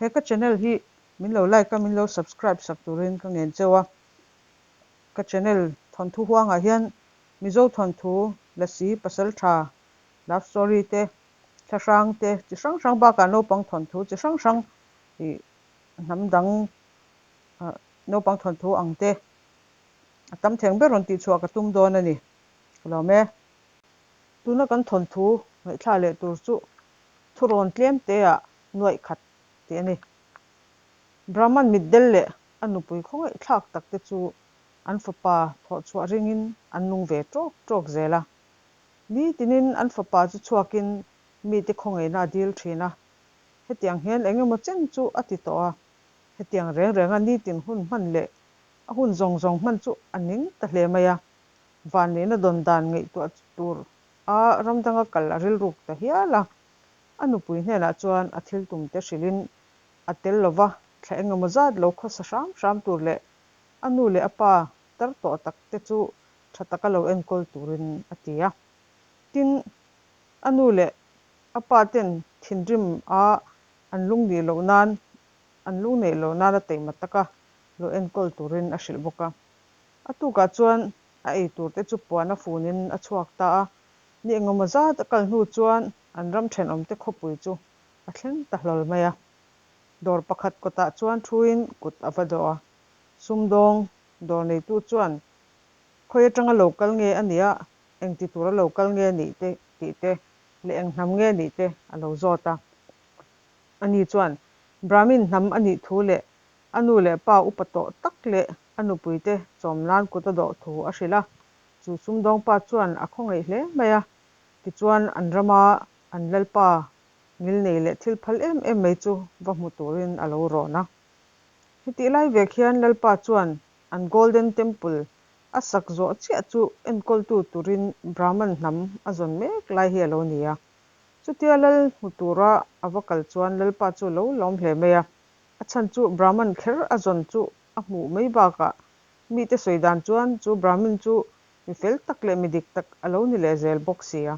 He ka channel hi min lo like a, min lo subscribe sak turin ka ngen cheu a. Ka channel thawnthu huangah hian Mizo thawnthu, Lasi, Pasaltha, love story te, thlahrang te chi hrang hrang bakah naupang thawnthu chi hrang hrang ih hnam dang naupang thawnthu ang te a tam theng ber rawn tihchhuah ka tum dawn a ni. Ka lawm e. Tuna kan thawnthu ngaihthla leh tur chu thurawn tlem te ah nuaih khat tih a ni. Brahman mitdel leh a nupui khawngaihthlak tak te chu an fapa thawhchhuah ringin an nung ve tawk tawk zel a. Nitinin an fapa chu chhuakin mite khawngaihna a dil thin a. Hetiang hian eng emaw chen chu a ti tawh a. Hetiang reng renga nitin hun hman leh a hun zawng zawng hman chu a ning ta hle mai a. Vanneihna dawn dan ngaihtuah tur a ram danga kal a rilruk ta hial a. A nupui hnenah chuan a thil tumte hrilhin a tel lova thla engemaw zat lo khawsa hram hram tur leh a nu leh a pa tar tawh tak te chu tha taka lo enkawl turin a ti a. Tin, a nu leh a pa ten thinrim a an lung nih loh nan an lung neih loh nan a taima taka lo enkawl turin a hrilh bawk a. A tukah chuan a ei tur te chu puan a funin a chhuak ta a. Ni engemaw zat a kal hnu chuan an ram thenawmte khawpui chu a thleng ta hlawl mai a. Dawr pakhat kawtah chuan thuin kut a va dawh a. Sumdawng dawr neitu chuan khawi atanga lo kal nge a nia, engti tura lo kal nge nih te tih te leh eng hnam nge nih te a lo zawt a. Ani chuan Brahmin hnam a nih thu leh a nu leh pa upa tawh tak leh a nupuite chawm nan kut a dawh thu a hrilh a. Chu sumdawng pa chuan a khawngaih hle mai a, tichuan an rama an lalpa ngilnei leh thil phal em em mai chu va hmu turin a lo rawn a. Hetih lai vek hian lalpa chuan an Golden Temple a sak zawh chiah chu enkawltu turin Brahman hnam a zawn mek lai hi a lo ni a. Chutia lal hmu tura a va kal chuan lalpa chu a lo lawm hle mai a, a chhan chu Brahman kher a zawn chu a hmuh mai bakah mite sawi dan chuan chu Brahmin chu mi fel tak leh mi dik tak a lo ni leh zel bawk si a.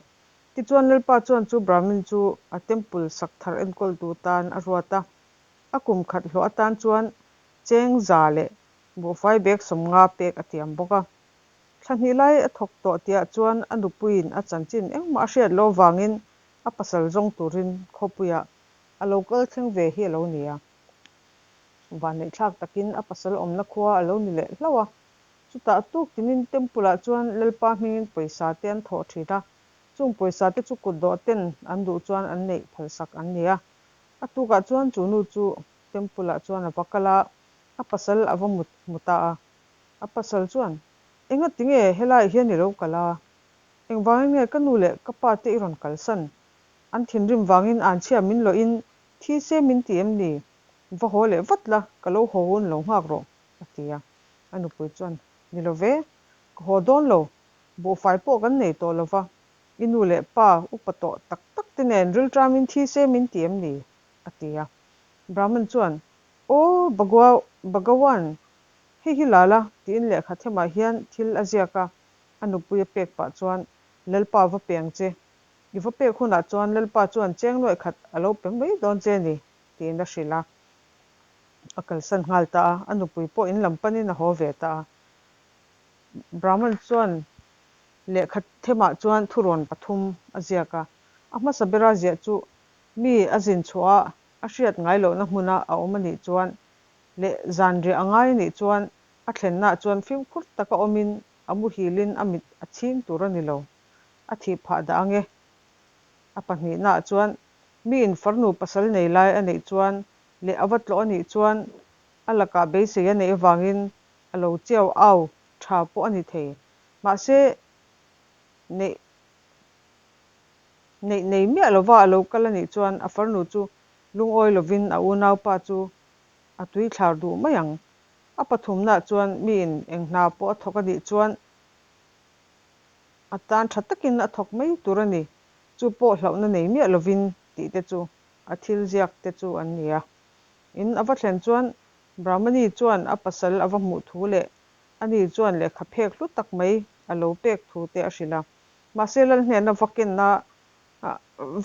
Tichuan lalpa chuan chu Brahmin chu a temple sak thar enkawltu tan a ruat a, a kum khat hlawh atan chuan cheng za leh buhfai bag 50 pek a tiam bawk a. Thla hnih lai a thawk tawh tihah chuan a nupuiin a chanchin engmah a hriat loh avangin a pasal zawng turin khawpuiah a lo kal thleng ve hi a lo ni a. Vanneihthlak takin a pasal awmna khua a lo ni leh hlauh a. Chutah tuk tinin temple ah chuan Lalpa hmingin pawisa te an thawh thin a, chung pawisa te chu kutdawh ten an duh chuan an neih phalsak an ni a. A tukah chuan chu nu chu temple ah chuan a va kal a, a pasal a va mut hmu ta a. A pasal chuan, Enga tinge helaiah hian i lo kal a? Engvangin nge ka nu leh ka pa te i rawn kalsan? An thinrim vangin anchhia min lawhin thi se min ti em ni? Va haw leh vat la, ka lo haw hun lo nghak rawh, a ti a. A nupui chuan, Ni lo ve, ka haw dawn lo, buhfai pawh kan nei tawh lo va, i nu leh pa upa tawh tak tak te nen rilṭamin thi se min ti em ni? a ti a. Brahman chuan, Aw, Bagua, Bhagawan, hei hi la la, tiin lehkha themah hian thil a ziak a, a nupui a pek pah chuan, Lalpa va pe ang che, i va pek hunah chuan Lalpa chuan cheng nuaih khat a lo pe mai dawn che ni, tiin a hrilh a. A kalsan nghal ta a, a nupui pawh in lam panin a haw ve ta a. Brahman chuan lehkha themah chuan thurawn pathum a ziak a, a hmasa bera ziah chu mi a zin chhuah a, a hriat ngai lohna hmuna a awm a nih chuan leh zanriah a ngai a nih chuan a thlennaah chuan fimkhur taka awmin a muhilin a mit a chhing tur a ni lo, a thih phah dah ang e. A pahnihnaah chuan Mi in farnu pasal nei lai a neih chuan leh a va tlawh a nih chuan a lakah beisei a neih avangin a lo chiau au tha pawh a ni thei. Mahse, neih neih nei miah lova a lo kal a nih chuan a farnu chu lungawi lovin a unaupa chu a tui thlar duh mai ang. A pathumnaah chuan mi in eng hna pawh a thawk a nih chuan a tan tha takin a thawk mai tur a ni. Chu pawh hlauhna nei miah lovin tih te chu a thil ziak te chu an ni a. In a va thlen chuan Brahmani chuan a pasal a va hmuh thu leh ani chuan lehkha phek hlu tak mai a lo pek thu te a hrilh a. Mahse Lal hnena va kenna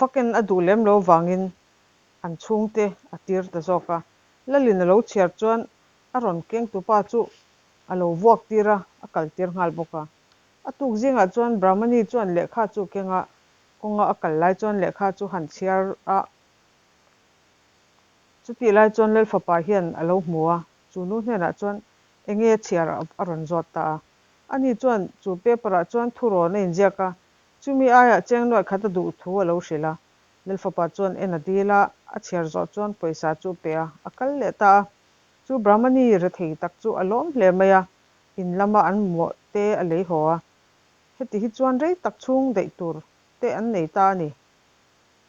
va ken a duh lem lo vangin an chhungte a tir ta zawk a. Lalin a lo chhiar chuan a rawn kengtupa chu a lo vuak tir a, a kal tir nghal bawk a. A tuk zingah chuan Brahmani chuan lehkha chu keng a, kawnga a kal lai chuan lehkha chu han chhiar a. Chutih lai chuan Lalfapa hian a lo hmu a, chu nu hnenah chuan enge a chhiar a rawn zawt ta a. Ani chuan chu paper ah chuan thurawn a inziak a, chumi aiah cheng nuaih khat a duh thu a lo hrilh a. Lalfapa chuan en a dil a, a chhiar zawh chuan pawisa chu a pe a, a kal leh ta a. Chu Brahmani rethei tak chu a lawm hle mai a, in lama an mamawh te a lei haw a. Heti hi chuan rei tak chhung daih tur te an nei ta a ni.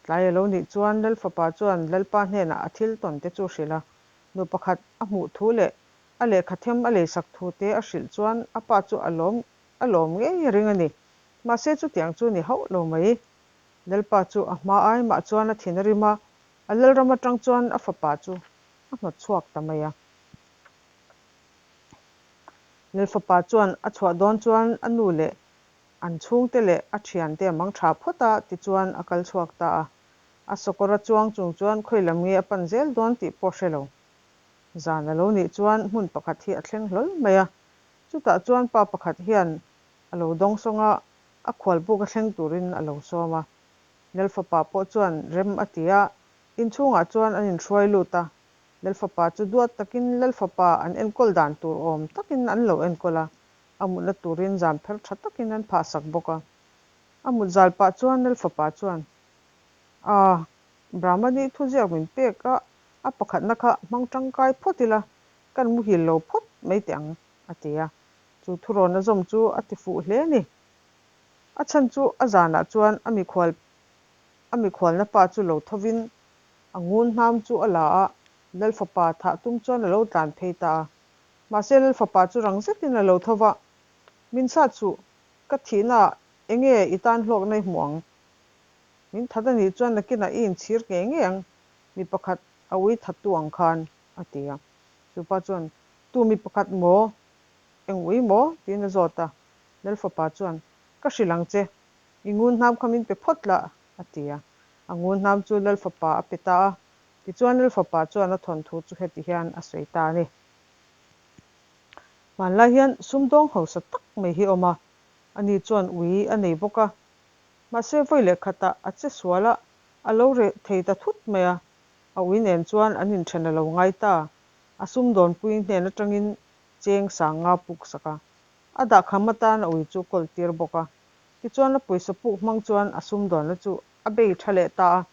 Tlai a lo nih chuan Lalfapa chuan Lalpa hnenah a thil tawn te chu hrilh a, nu pakhat a hmuh thu leh a lehkha them a leisak thu te a hrilh chuan a pa chu a lawm a lawm ngei a ring a ni. Mahse chutiang chu ni hauh lo mai. Lalpa chu a hma ai mah chuan a thin a rim a, a lalram atang chuan a fapa chu a hnawt chhuak ta mai a. Lalfapa chuan a chhuah dawn chuan a nu leh An chhungte leh a thiante a mang tha phawt a, tichuan a kal chhuak ta a. A sakawr a chuang chung chuan khawi lam nge a pan zel dawn tih pawh hre lo. Zan a lo nih chuan hmun pakhat hi a thleng hlawl mai a. Chutah chuan pa pakhat hian a lo dawngsawng a, a khualbuk a thleng turin a lo sawm a. Lalfapa pawh chuan rem a ti a, inchhungah chuan an inhruai lut a. Lalfapa chu duat takin Lalfapa an enkawl dan tur awm takin an lo enkawl a. A mutna turin zan pher tha takin an phah sak bawk a. A mut zal pah chuan Lal fapa chuan, A, Brahmani thuziak min pek a, a pakhatna kha hmang tangkai phawt ila, kan muhil lo phawt mai teh ang, a ti a. Chu thurawn a zawm chu a ti fuh hle a ni. A chhan chu a zanah chuan a mikhual a mikhualna pa chu lo thovin a ngun hnam chu a la a, Lal fapa thah tum chuan a lo tlan phei ta a. Mahse Lal fapa chu rang zetin a lo tho va, Min sat suh, ka thihnaah enge i tan hlawkna i hmuh ang? Min that a nih chuan nakinah i inchhir ngei ngei ang, mi pakhat a ui thattu ang khan, a ti a. Chu pa chuan, Tu mi pakhat maw? Eng ui maw? tiin a zawt a. Lal fapa chuan, Ka hrilh ang che, i ngun hnam kha min pe phawt la, a ti a. A ngun hnam chu Lal fapa a pe ta a. Tichuan Lal fapa chuan a thawnthu chu heti hian a sawi ta a ni. Hmanlai hian sumdawng hausa tak mai hi a awm a, ani chuan ui a nei bawk a. Mahse vawi leh khatah a che sual a, a lo reh thei ta thut mai a. A ui nen chuan an inthen a lo ngai ta. A sumdawnpui hnen atangin cheng sanga puk sak a. A dahkham atan a ui chu kawl tir bawk a. Tichuan a pawisa puk hmang chuan a sumdawnna chu a bei tha leh ta a.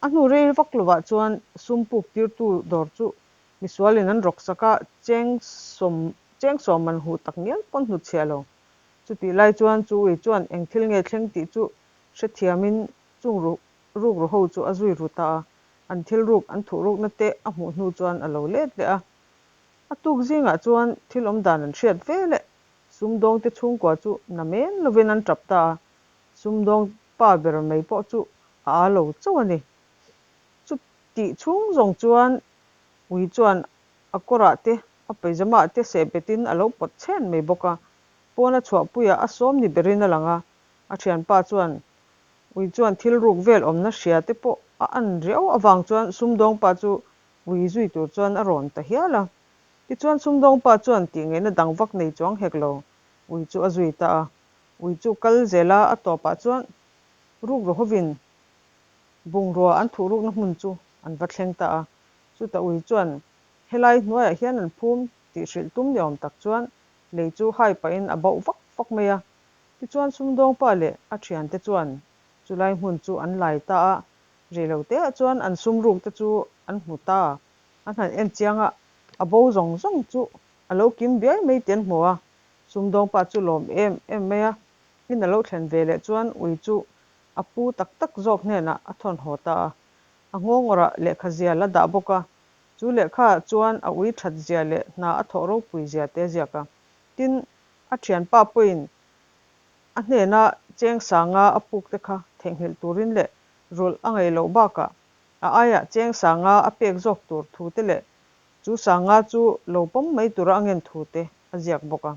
A hnu rei vak lovah chuan sum puk tirtu dawr chu misualin an rawk sak a, cheng sawm cheng sawm an huh tak ngial pawn hnutchhiah lo. Chutih lai chuan chu ui chuan eng thil nge thleng tih chu hrethiamin chung ru ruk ru ho chu a zui ru ta a, an thil ruk an thuh rukna te a hmuh hnu chuan a lo let leh a. A tuk zingah chuan thil awm dan an hriat ve leh sumdawngte chhungkua chu namen lovin an tap ta a, Sumdawng pa ber mai pawh chu a â lo chauh a ni. Chutih chhung zawng chuan ui chuan a kawrah te, a paizamah te seh betin a lo pawt chhen mai bawk a. Pawn a chhuahpuiah a sawm ni berin a lang a. A thianpa chuan ui chuan thil ruk vel awmna hria te pawh a an riau avang chuan sumdawng pa chu ui zui tur chuan a rawn ta hial a. Tichuan sumdawng pa chuan tih ngaihna dang vak nei chuang hek lo ui chu a zui ta a. Ui chu kal zel a, a tawpah chuan rukru hovin bungrua an thuh rukna hmun chu an va thleng ta a. Chutah ui chuan helai hnuaiah hian an phum tih hrilh tum ni awm tak chuan lei chu hai pahin a bauh vak vak mai a. Tichuan sumdawngpa leh a thiante chuan chulai hmun chu an lai ta a, reiloteah chuan an sum rukte chu an hmu ta. An han en chiang a, a bo zawng zawng chu a lo kim biai mai tih an hmu a. Sumdawng pa chu lawm em em mai a, in a lo thlen ve leh chuan ui chu a pu tak tak zawk hnenah a thawn haw ta a. A nghawngawrah lehkha zial a dah bawk a, chu lehkha ah chuan a ui that zia leh hna a thawh ropui zia te a ziak a. Tin, a thianpa pawhin a hnena cheng sanga a puk te kha theihnghilh turin leh rulh a ngaih loh bakah a aiah cheng sanga a pek zawk tur thu te leh chu sanga chu lo pawm mai tura a ngen thu te a ziak bawk a.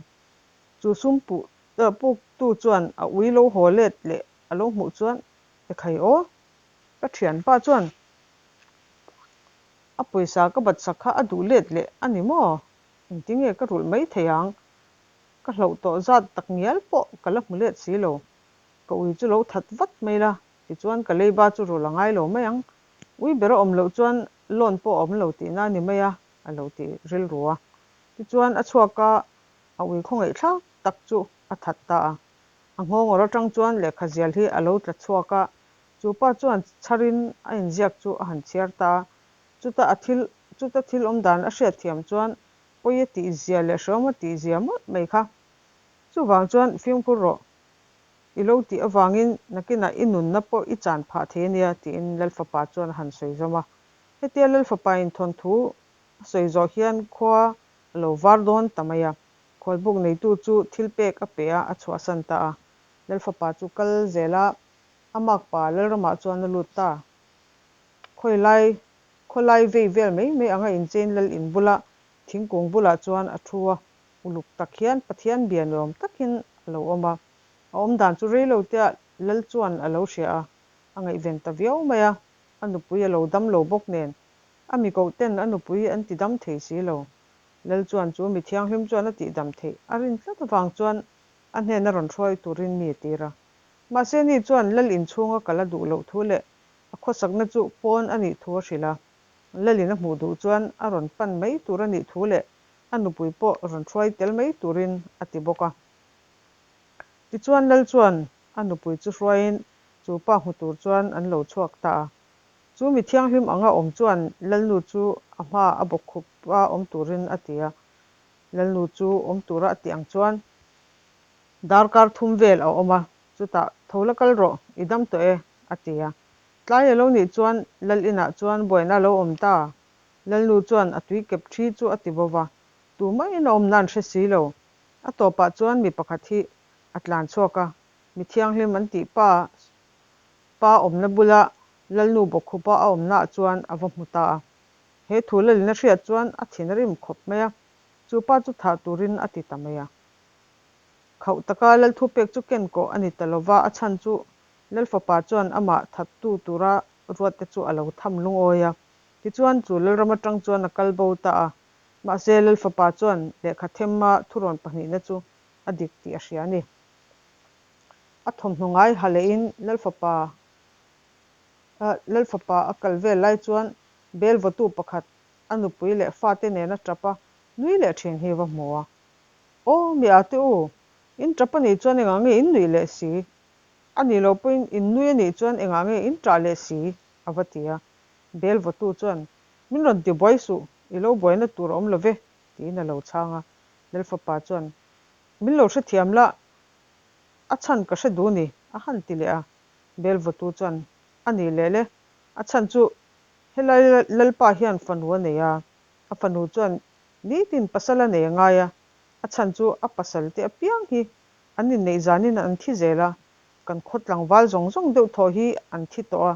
Chu sum puh puktu chuan a ui lo haw let leh a lo hmuh chuan, Ekhai aw! Ka thianpa chuan a pawisa ka bat sak kha a duh let leh a ni maw? Engtinge ka rulh mai thei ang? Ka hlauh tawh zat tak ngial pawh ka la hmu let si lo. Ka ui chu lo that vat mai la, tichuan ka leiba chu rulh a ngai lo mai ang. Ui ber a awm loh chuan loan pawh a awm lo tihna a ni mai a, a lo ti rilru a. Tichuan a chhuak a, a ui khawngaihthlak tak chu a that ta a. A nghawngawr atang chuan lehkha zial hi a lo tla chhuak a, chu pa chuan chharin a inziak chu a han chhiar ta a. Chuta a thil chuta thil awm dan a hriatthiam chuan pawi a tihzia leh hreawm a tihzia mawlh mai kha. Chuvang chuan fimkhur rawh i lo tih avangin nakinah i nunna pawh i chan phah thei a nia tiin Lalfapa chuan a han sawi zawm a. Hetia Lalfapain thawnthu a sawi zawh hian khua a lo var dawn ta mai a. Khualbuk neitu chu thil pek a pe a, a chhuahsan ta a. Lalfapa chu kal zel a, a makpa Lalramah chuan a lut ta. Khawilai khawlai vei vel mai mai anga inchein lal in bula thingkung bulah chuan a thu a, uluk tak hian Pathian bia nuam takin a lo awm a. A awm dan chu reilo tea lal chuan a lo hria a, a ngaihven ta viau mai a, a nupui a lo dam lo bawk nen a mi koh ten a nupui an ti dam thei si lo. Lal chuan chu mi thianghlim chuan a tihdam theih a rin tlat avang chuan a hnena rawn hruai turin mi a tir a. Mahse ni chuan lal inchhunga kal a duh loh thu leh a khawsakna chu pawn a nih thu a hrilh a. Lalin a hmuh duh chuan a rawn pan mai tur a nih thu leh a nupui pawh rawn hruai tel mai turin a ti bawk a. Tichuan lal chuan a nupui chu hruaiin chu pa hmu tur chuan an lo chhuak ta a. Chu mi thianghlim anga awm chuan Lalnu chu a hmaah a bawkkhup a awm turin a ti a. Lalnu chu awm tura a tih ang chuan darkar thum vel a awm a, chutah, Tho la kal rawh, i dam tawh e, a ti a. Tlai a lo nih chuan Lal inah chuan buaina a lo awm ta. Lalnu chuan a tui kep thi chu a ti bo va, tumah in a awmna an hre si lo. A tawpah chuan mi pakhat hi a tlan chhuak a, mi thianghlim an tih pa pa awmna bula Lalnu bawkkhupa a awmnaah chuan a va hmu ta a. He thu Lalin a hriat chuan a thin a rim khawp mai a, chu pa chu thah turin a ti ta mai a. Khauh taka Lal thupek chu ken kawh a ni ta lova, a chhan chu Lal fapa chuan amah thattu tura ruatte chu a lo tham lungawi a. Tichuan chu Lalram atang chuan a kal bo ta a. Mahse Lal fapa chuan lehkha thema thurawn pahnihna chu a dik tih a hria a ni. A thawmhnaw ngai ha lehin Lal fapa Lal fapa a kal vel lai chuan bel vawtu pakhat a nupui leh fate nena tap a nui leh thin hi va hmu a. Aw mi a te u, in tap a nih chuan engah nge in nuih leh si? A nih loh pawhin in nui a nih chuan engah nge in tah leh si? a va ti a. Bel vawtu chuan, Min rawn ti buai suh, i lo buaina tur a awm lo ve, tiin a lo chhang a. Lal fapa chuan, Min lo hrethiam la, a chhan ka hre duh ni, a han ti leh a. Bel vawtu chuan, A nih leh le, a chhan chu helai Lalpa hian fanu a nei a, a fanu chuan nitin pasal a nei a ngai a, a chhan chu a pasal te apiang hi an inneih zanin an thi zel a, kan khaw tlangval zawng zawng deuh thaw hi an thi tawh a,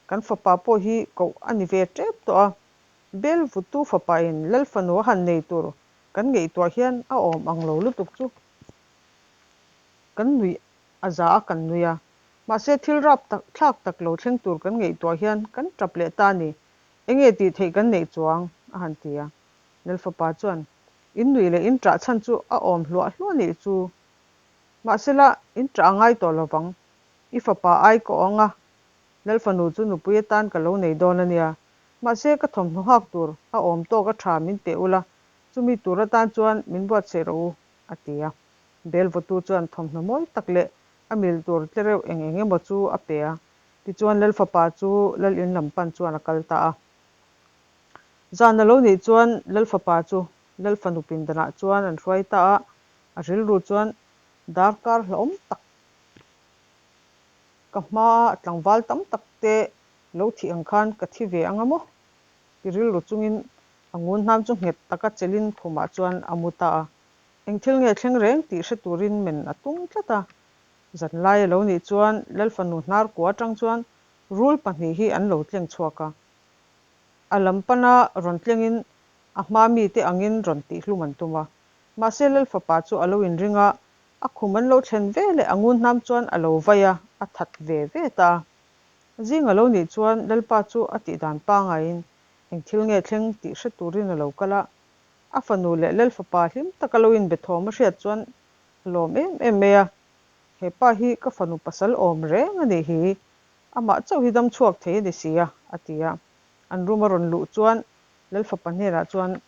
kan fapa pawh hi koh a ni ve tep tawh a, Bel vutu fapain Lal fanu a han nei tur kan ngaihtuah hian a awm ang lo lutuk chu kan nuih a za a kan nui a, mahse thil rap tak thlak tak lo thleng tur kan ngaihtuah hian kan tap leh ta a ni, enge tih theih kan neih chuang? a han ti a. Lal fapa chuan, In nuih leh in ṭah chhan chu a awm hluah hluah nih chu. Mahsela in ṭah a ngai tawh lovang, i fapa ai ka awng a, Lal fanu chu nupui atan ka lo nei dawn a nia, mahse ka thawmhnaw hak tur a awm tawk a ṭha min pe ula, chumi tur atan chuan min buatsaih rawh u, a ti a. Bel vawtu chuan thawmhnaw mawi tak leh a mil tur tle reuh eng eng emaw chu a pe a. Tichuan Lal fapa chu Lal in lam pan chuan a kal ta a. Zan a lo nih chuan Lal fapa chu Lal fanu pindanah chuan an hruai ta a, a rilru chuan darkar hlauhawm tak ka hmaa tlangval tam tak te lo thih ang khan ka thi ve ang a maw? Ti rilru chungin a ngun hnam chu nghet taka chelin khumah chuan a mu ta a. Eng thil nge thleng reng tih hre turin men a tum tlat a. Zanlai a lo nih chuan Lal fanu hnar kua atang chuan rul pahnih hi an lo tleng chhuak a. A lam pana rawn tlengin a hma mite angin rawn tihhlum an tum a. Mahse Lal fapa chu a lo inring a, a khum an lo thlen ve leh a ngun hnam chuan a lo vai a, a that ve ve ta a. Zing a lo nih chuan Lalpa chu a tih dan pangaiin eng thil nge thleng tih hre turin a lo kal a. A fanu leh Lalfapa hlim taka lo inbe thawm a hriat chuan a lawm em em mai a, He pa hi ka fanu pasal awm reng a nih hi, amah chauh hi dam chhuak thei a ni si a, a ti a. An room a rawn luh chuan Lalfapa hnenah chuan,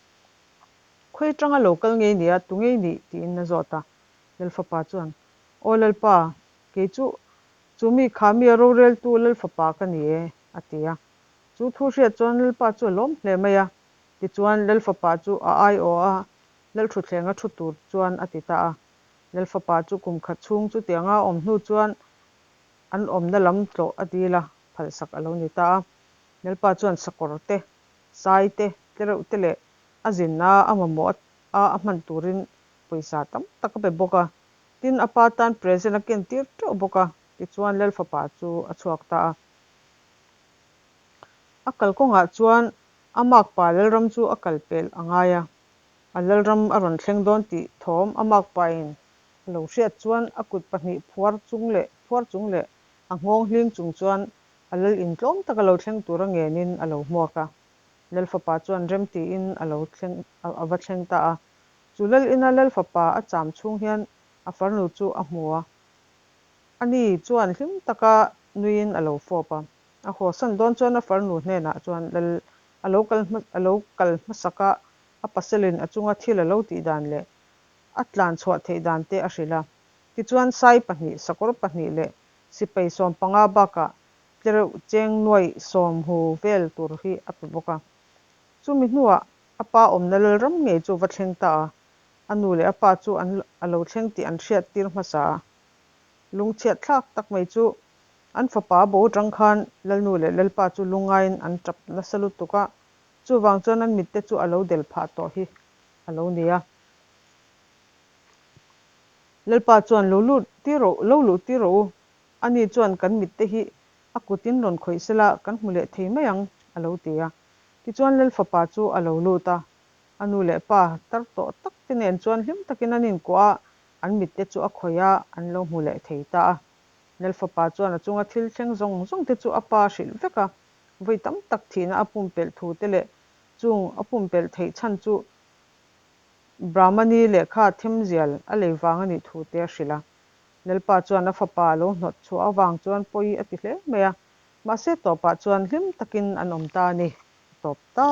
Khawi atanga lo kal ngei nia, tu ngei nih? tiin a zawt a. Lalfapa chuan, Aw Lalpa, kei chu chu mi kha mi a roreltu Lalfapa ka ni e, a ti a. Chu thu hriat chuan Lalpa chu a lawm hle mai a. Tichuan Lalfapa chu a aiawh a, Lalthuthleng a thu tur chuan a ti ta a. Lalfapa chu kum khat chhung chutianga a awm hnu chuan an awmna lam tlawh a dil a, phalsak a lo ni ta a. Lalpa chuan sakawr te, sai te, tlereuh te leh a zinna a mamawh a a hman turin pawisa tam tak a pe bawk a. Tin, a pa tan present a ken tir teuh bawk a, tichuan Lalfapa chu a chhuak ta a. A kalkawngah chuan a makpa Lalram chu a kal pelh a ngai a, a Lalram a rawn thleng dawn tih thawm a makpain a lo hriat chuan a kut pahnih phuar chung leh phuar chung leh a nghawng hling chung chuan a lal intlawm taka lo thleng tura ngenin a lo hmuak a. Lalfapa chuan rem tiin a lo thleng a va thleng ta a. Chu lal ina Lalfapa a cham chhung hian a farnu chu a hmu a. Ani chuan hlim taka nuiin a lo fawp a. A hawsan dawn chuan a farnu hnenah chuan lal a lo kal a lo kal hmasak a, a pasalin a chunga thil a lo tih dan leh a tlan chhuah theih dan te a hrilh a. Tichuan sai pahnih, sakawr pahnih leh sipai 15 bakah tlereuh cheng nuaih 10 vel tur hi a pe bawk a. Chumi hnuah a pa awmna lalram ngei chu va thleng ta a, a nu leh a pa chu an a lo thleng tih an hriat tir hmasa a. Lungchhiat thlak tak mai chu an fapa bo atang khan Lalnu leh Lalpa chu lungaiin an tap nasa lutuk a, chuvang chuan an mitte chu a lo del phah tawh hi a lo ni a. Lalpa chuan lo lut tir rawh, lo luh tir rawh u, ani chuan kan mitte hi a kutin rawn khawih sela kan hmu leh thei mai ang, a lo ti a. Tichuan Lalfapa chu a lo lut a, a nu leh pa tar tawh tak te nen chuan hlim takin an inkuah a, an mitte chu a khawih a, an lo hmu leh thei ta a. Lalfapa chuan a chunga thil thleng zawng zawng te chu a pa a hrilh vek a, vawi tam tak thihna a pumpelh thu te leh chung a pumpelh theih chhan chu Brahmani lehkha themzial a lei vang a nih thu te a hrilh a. Lalpa chuan a fapa a lo hnawt chhuah avang chuan pawi a ti hle mai a, mahse tawpah chuan hlim takin an awm ta a ni, a tawp ta.